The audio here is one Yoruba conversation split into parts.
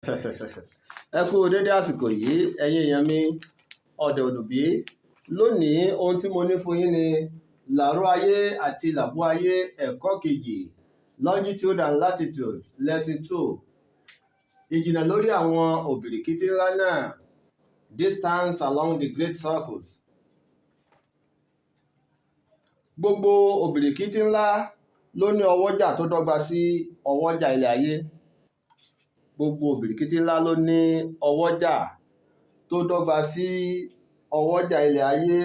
Ẹ kú dédé àsìkò yìí, ẹ̀yin èèyàn mi, ọ̀dẹ̀ òdùbí. Lónìí, ohun tí mo ní fún yín ni làró ayé àti làbú ayé, ẹ̀kọ́ kejì, longitude and latitude, lesson 2. Ìjìnà lórí àwọn òbìrìkìtì ńlá náà, distance along the great circles. Gbogbo òbìrìkìtì ńlá ló ní ọwọ́jà tó dọ́gba sí ọwọ́jà ilẹ̀ ayé. Gbogbo òbìrìkìtì ńlá ló ní ọwọ́jà tó dọ́gba sí ọwọ́jà ilẹ̀ ayé.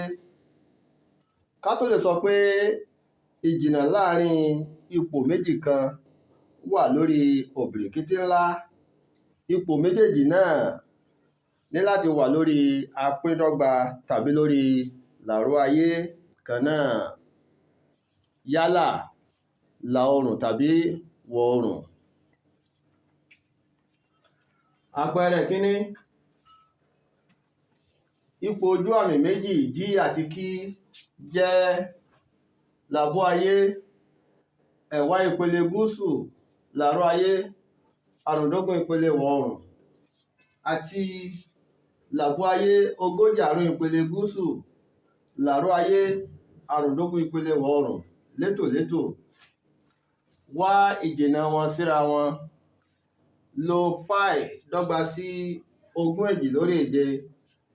Ká tó lè sọ pé ìjìnà láàrin ipò méjì kan wà lórí òbìrìkìtì ńlá, ipò méjèèjì náà ní láti wà lórí apíndọ́gba tàbí lórí làró ayé kan náà, yálà ìlà oòrùn tàbí ìwọ̀ oòrùn. Àpẹẹrẹ kíní, ipò ojú àmì méjì G àti K jẹ́ làbú ayé ẹ̀wá ìpele gúúsù, làró ayé àrùndógún ìpele ìwọ̀ oòrùn, àti làbú ayé 45 ìpele gúúsù, làró ayé àrùndógún ìpele ìwọ̀ oòrùn létòlétò. Wá ìjìnà wọn síra wọn. Lo pi dọ́gba sí 27 lórí 7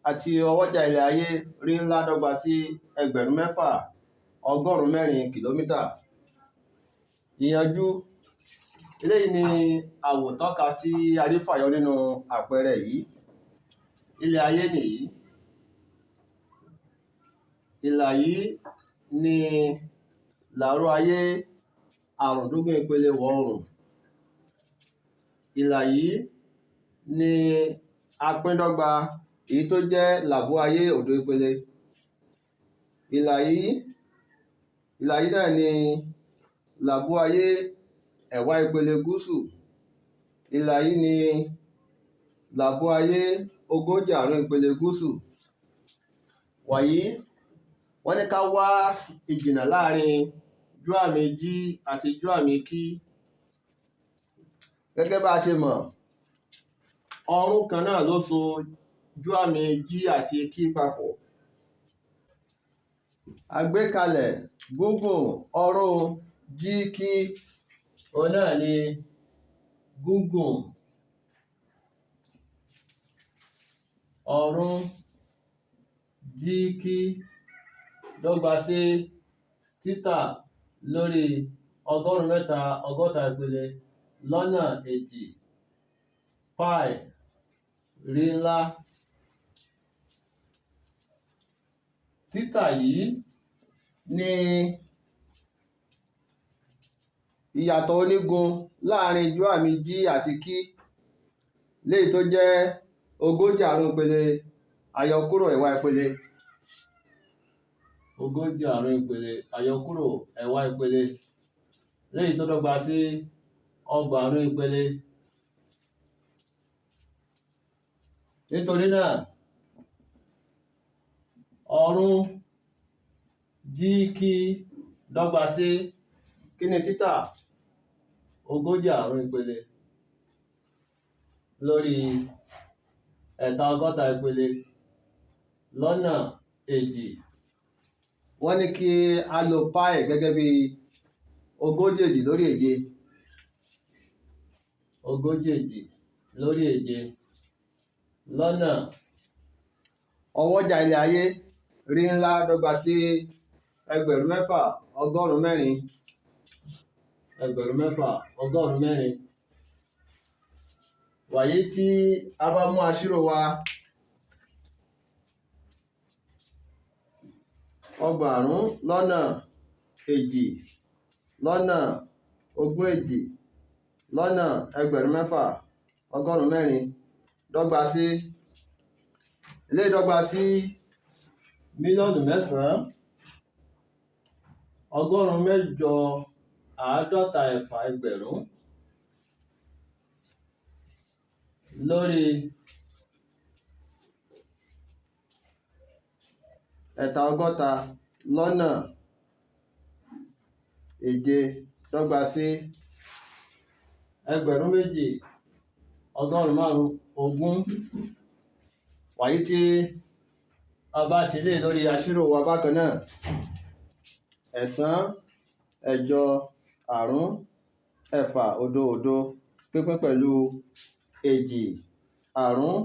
àti ọwọ́jà ilẹ̀ ayé rí ńlá dọ́gba sí 6400 kìlómítà. Ìyànjú. Eléyìí ni àwòtọ́ka tí a rí fàyọ nínú àpẹẹrẹ yìí. Ilẹ̀ ayé nìyí. Ìlà yìí ni làró ayé àrùndógún ìpele ìwọ̀ oòrùn. Ìlà yìí ni apíndọ́gba èyí tó jẹ́ làbú ayé òdo ìpele. Ìlà yìí náà ni làbú ayé ẹ̀wá ìpele gúúsù. Ìlà yìí ni làbú ayé 45 ìpele gúúsù. Wàyí, wọ́n ní ká wá ìjìnà láàrin ojú àmì G àti ojú àmì K. Gẹ́gẹ́ bá a ṣe mọ̀, ọrún kan náà ló so ojú àmì G àti K papọ̀. Àgbékalẹ̀ gígùn ọrún GK, òun náà ni gígùn ọrún GK dọ́gba sí títà lórí 360 ìpele lọ́nà 2 pi rí ńlá. Títà yìí ni ìyàtọ̀ onígun láàrin ojú àmì G àti K, léyìí tó jẹ́ 45 ìpele àyọkúrò ẹ̀wá ìpele. 45 ìpele àyọkúrò ẹ̀wá ìpele, léyìí tó dọ́gba sí 30 ìpele. Nítorí náà, ọrún GK dọ́gba sí kí ni títà 45 ìpele lórí 60 ìpele lọ́nà 2. Wọ́n ní kí a lo pi gẹ́gẹ́ bí 42 lórí 7. 42 lórí 7 lọ́nà ọwọ́jà ilẹ̀ ayé rí ńlá dọ́gba sí 6400. 6400. Wàyí, tí a bá mú aṣírò wa, 32 lọ́nà 2 lọ́nà 22 lọ́nà 6400 dọ́gba sí ilé dọ́gba sí 9,856,000 lórí 60 lọ́nà 7 dọ́gba sí 2,000. ọgọ́rùn-ún márùn-ún ogún. Wàyí tí a bá ṣe lé lórí aṣírò wa bákan náà, ẹ̀sán ẹ̀jọ àrún ẹ̀fà òdo òdo pínpín pẹ̀lú èjì àrún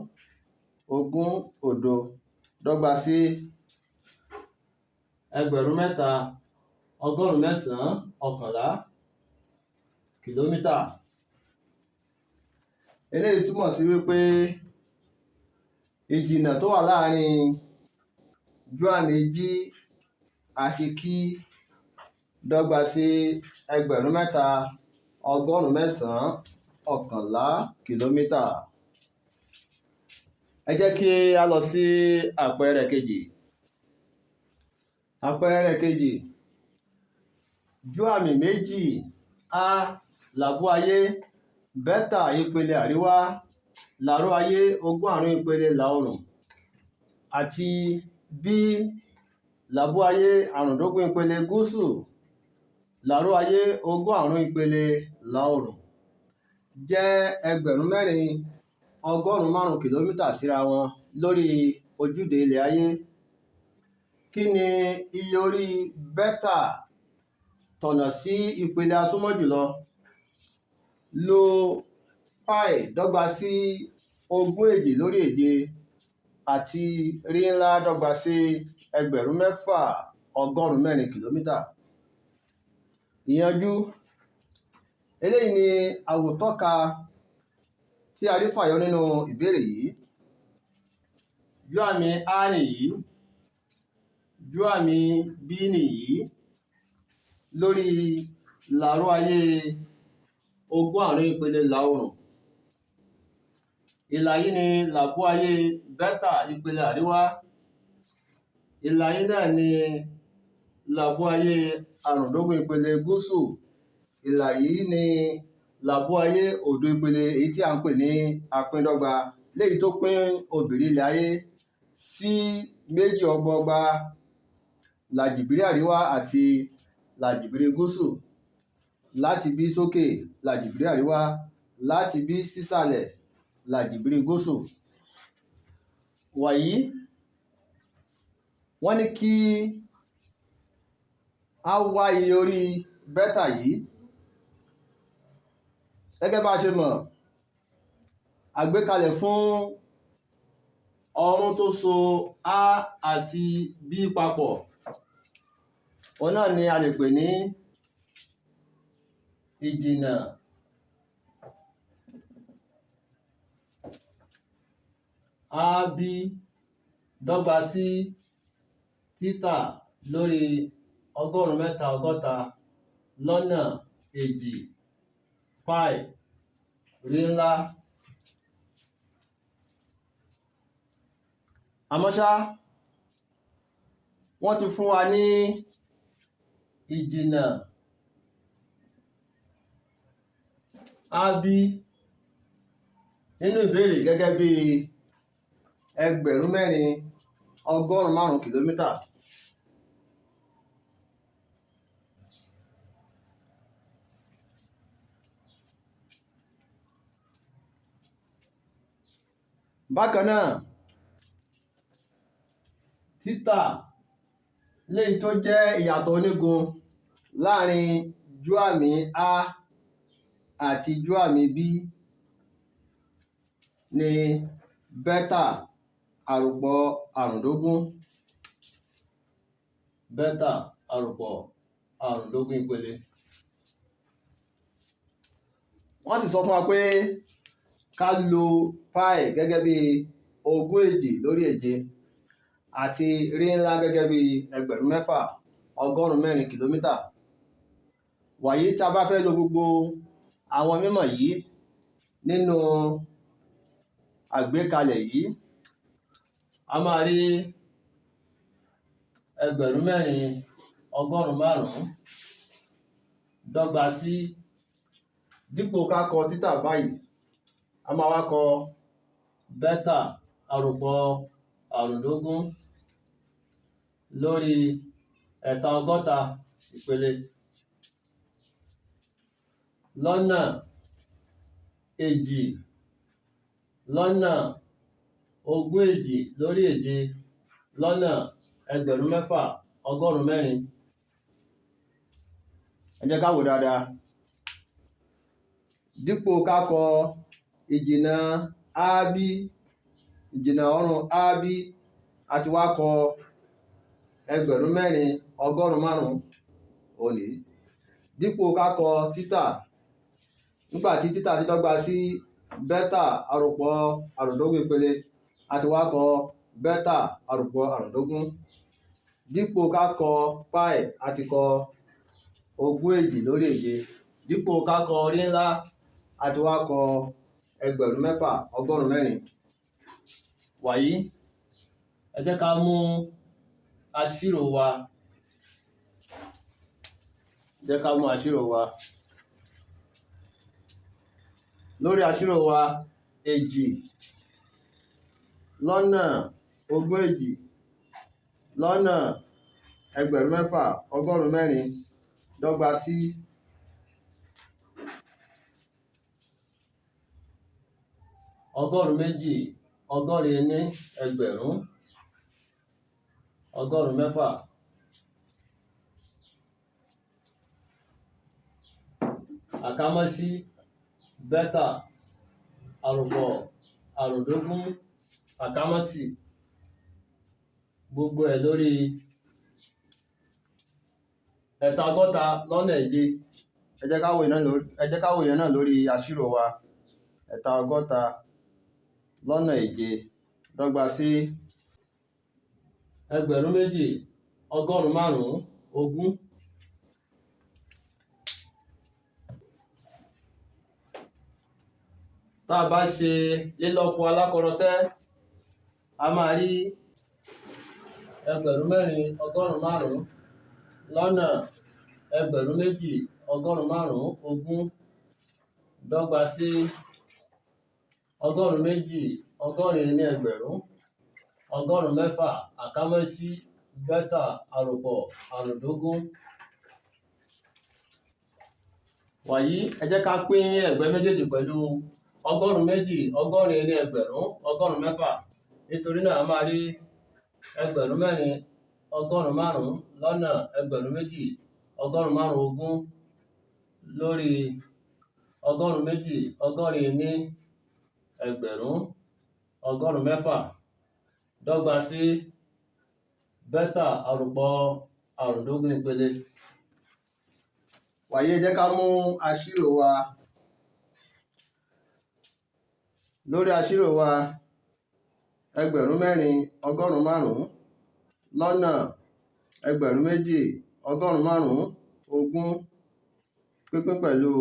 ogún òdo dọ́gba sí 3911 kìlómítà. Eléyìí túmọ̀ sí wípé ìjìnà tó wà láàrin júàmì G àti K dọ́gba sí 3911 kìlómítà. Ẹ jẹ́ kí a lọ sí àpẹẹrẹ kejì. Àpẹẹrẹ kejì, júàmì méjì A làbú ayé bẹ́tà ìpele àríwá làró ayé ogún àrún ìpele ìlà oòrùn àti B làbú ayé àrùndógún ìpele gúúsù làró ayé ogún àrún ìpele ìlà oòrùn jẹ́ 4500 kìlómítà síra wọn lórí ojúde ilẹ̀ ayé. Kí ni iye orí bẹ́tà tọ̀nà sí ìpele asúnmọ́ jùlọ? Lo pi dọ́gba sí ogún èjì lórí èje àti rí ńlá dọ́gba sí 6400 kìlómítà. Ìyanjú. Eléyìí ni àwòtọ́ka tí a rí fàyọ nínú ìbéèrè yìí. Júàmì A nìyí, júàmì B nìyí lórí làró ayé ogún àrún ìpele ìlà oòrùn. Ìlà yìí ni làbú ayé bẹ́tà ìpele àríwá. Ìlà yìí náà ni làbú ayé àrùndógún ìpele gúúsù. Ìlà yìí ni làbú ayé òdo ìpele èyí tí à ń pè ní apíndọ́gba, léyìí tó pín òbìrí ilẹ̀ ayé sí méjì ọgbọọgba, làjìbìrí àríwá àti làjìbìrí gúúsù. Láti bí sókè làjìbìrí àríwá, láti bí sísàlẹ̀ làjìbìrí gúúsù. Wàyí, wọ́n ní kí a wá iye orí bẹ́tà yìí. Gẹ́gẹ́ bá a ṣe mọ̀, àgbékalẹ̀ fún ọrún tó so A àti B papọ̀, òun náà ni a lè pè ní ìjìnà AB dọ́gba sí títà lórí 360 lọ́nà èjì pi rí ńlá. Àmọ́ ṣá, wọ́n ti fún wa ní ìjìnà AB nínú ìbéèrè gẹ́gẹ́ bí 4500 kìlómítà. Bákan náà, títà léyìí tó jẹ́ ìyàtọ̀ onígun láàrin júàmì A àti júàmì B ní bẹ́tà àròpọ̀ àrùndógún. Bẹ́tà àròpọ̀ àrùndógún ìpele. Wọ́n sì sọ fún wa pé ká lo pi gẹ́gẹ́ bí ogún èjì lórí èje àti rí ńlá gẹ́gẹ́ bí 6400 kìlómítà. Wàyí tí a bá fẹ́ lo gbogbo àwọn mímọ̀ yìí nínú àgbékalẹ̀ yìí, a máa rí 4500 dọ́gba sí, dípò ká kọ títà báyìí, a máa wá kọ bẹ́tà àròpọ̀ àrùndógún lórí ẹ̀ta ọgọ́ta ìpele lọ́nà èjì lọ́nà ogún èjì lórí èje lọ́nà 6,800. Ẹ jẹ́ ká wò dáadáa. Dípò ká kọ ìjìnà AB, ìjìnà ọ̀run AB, a ti wá kọ 4,500 òní. Dípò ká kọ títà, nígbà tí títà ti dọ́gba sí bẹ́tà àròpọ̀ àrùndógún ìpele, a ti wá kọ bẹ́tà àròpọ̀ àrùndógún. Dípò ká kọ páì, a ti kọ ogún èjì lórí èje. Dípò ká kọ orí ńlá, a ti wá kọ 6,800. Wàyí, ẹ jẹ́ ká mú aṣírò wa. Jẹ́ ká mú aṣírò wa. Lórí aṣírò wa, èjì lọ́nà ogún èjì lọ́nà 6,800 dọ́gba sí 284,600. Àkámọ́sí bẹ́tà àròpọ̀ àrùndógún àkámọ́tì gbogbo ẹ̀ lórí 66 lọ́nà èje. Ẹ jẹ́ ká wò ìyẹn náà lórí aṣírò wa. 66 lọ́nà èje dọ́gba sí 2,520. Tá a bá ṣe lílọ́po alákọrọsẹ́, a máa rí 4,500 lọ́nà 2,520 dọ́gba sí 286,600 àkámọ́sí bẹ́tà àròpọ̀ àrùndógún. Wàyí, ẹ jẹ́ ká pín ẹ̀gbẹ́ méjèèjì pẹ̀lú 286,600. Nítorí náà a máa rí 4,500 lọ́nà 2,520 lórí 286,600 dọ́gba sí bẹ́tà àròpọ̀ àrùndógún ìpele. Wàyí, ẹ jẹ́ ká mú aṣírò wa. Lórí aṣírò wa, 4,500 lọ́nà 2,520 pínpín pẹ̀lú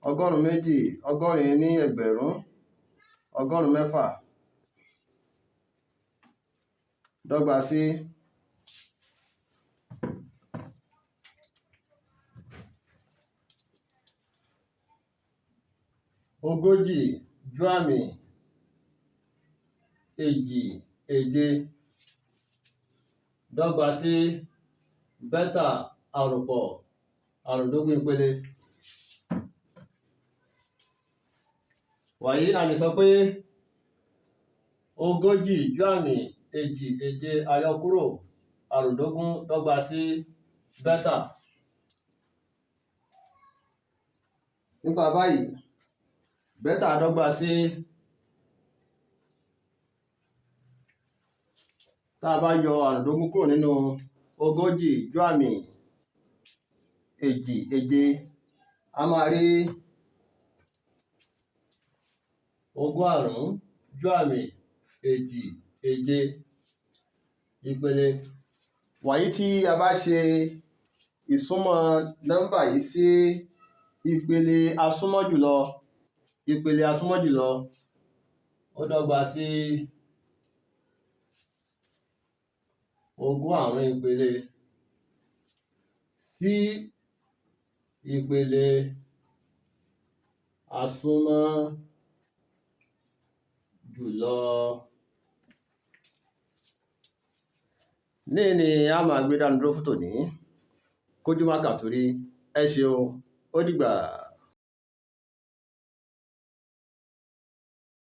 286,600 dọ́gba sí 40 ju àmì èjì èje dọ́gba sí bẹ́tà àròpọ̀ àrùndógún ìpele. Wàyí, a lè sọ pé 40 ju àmì èjì èje àyọkúrò àrùndógún dọ́gba sí bẹ́tà. Nípa báyìí, bẹ́tà dọ́gba sí, tá a bá yọ àrùndógún kúrò nínú 40 ju àmì èjì èje, a máa rí 25 ju àmì èjì èje ìpele. Wàyí, tí a bá ṣe ìsúnmọ́ nọ́mbà yìí sí ìpele asúnmọ́ jùlọ, ìpele asúnmọ́ jùlọ, ó dọ́gba sí 25 ìpele sí ìpele asúnmọ́ jùlọ. Ní ni a máa gbé dánu dúró fún tòní. Kójú má kà torí. Ẹ ṣeun, ó dìgbà.